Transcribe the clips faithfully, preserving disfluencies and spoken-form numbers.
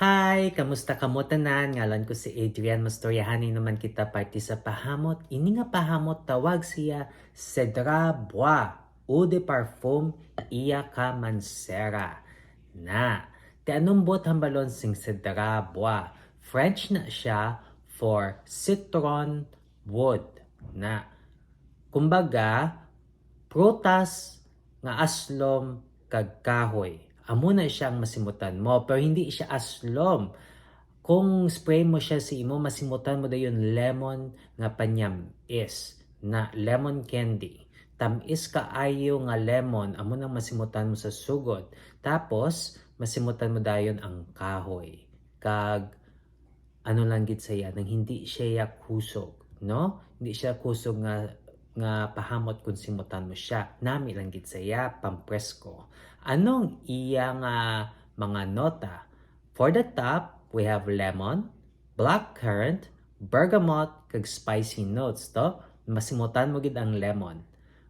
Hi! Kamusta kamo tanan? Ngalan ko si Adrian. Mastoryahanay naman kita parte sa pahamot. Ini nga pahamot tawag siya Cedra Bois, Eau de Parfum Iya Ka Mansera. Na, ti anong buot hambalon sing Cedra Bois? French na siya for citron wood. Na, kumbaga, prutas nga aslom kag kahoy. Amo na siya ang masimutan mo, pero hindi siya aslom. Kung spray mo siya sa imo, masimutan mo dayon lemon nga panyam-is, na lemon candy. Tam-is kaayo nga lemon, amo nang masimutan mo sa sugod. Tapos, masimutan mo dayon ang kahoy. Kag ano lang gid sa iya, nang hindi siya ya kusog, no? Hindi siya kusog nga, nga pahamot kung simutan mo siya. Nami lang gid sa iya, pampresko. Anong iya nga mga nota? For the top, we have lemon, black currant, bergamot, kag spicy notes, to. Masimutan mo gid ang lemon.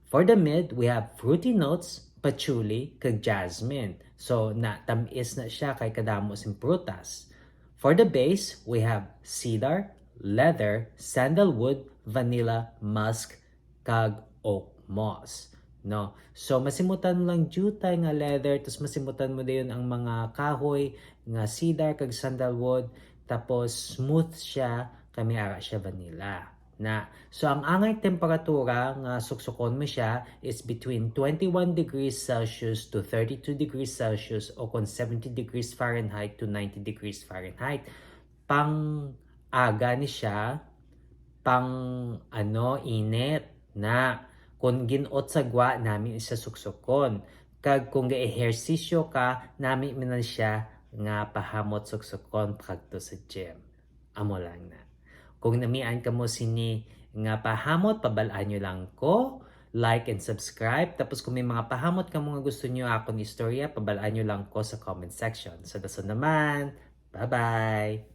For the mid, we have fruity notes, patchouli, kag jasmine. So, na tam-is na siya kay kadamo sing prutas. For the base, we have cedar, leather, sandalwood, vanilla, musk, kag oak moss. No? So, masimutan mo lang diutay nga leather, tapos masimutan mo dayon ang mga kahoy nga cedar kag sandalwood, tapos smooth siya, kay may ara siya vanilla. Na, so ang angay temperatura nga suksukon mo siya is between twenty-one degrees Celsius to thirty-two degrees Celsius o kon seventy degrees Fahrenheit to ninety degrees Fahrenheit. Pang aga ni siya, pang ano, init na. Kung ginot sa gwa, nami siya suksukon. Kag kung ga-ehersisyo ka, nami man siya nga pahamot suksukon pagto sa gym. Amo lang na. Kung namian kamo sini nga pahamot, pabal-an nyo lang ko. Like and subscribe. Tapos kung may mga pahamot kamo nga gusto nyo akon istorya, pabal-an nyo lang ko sa comment section. Sa dason naman, bye-bye!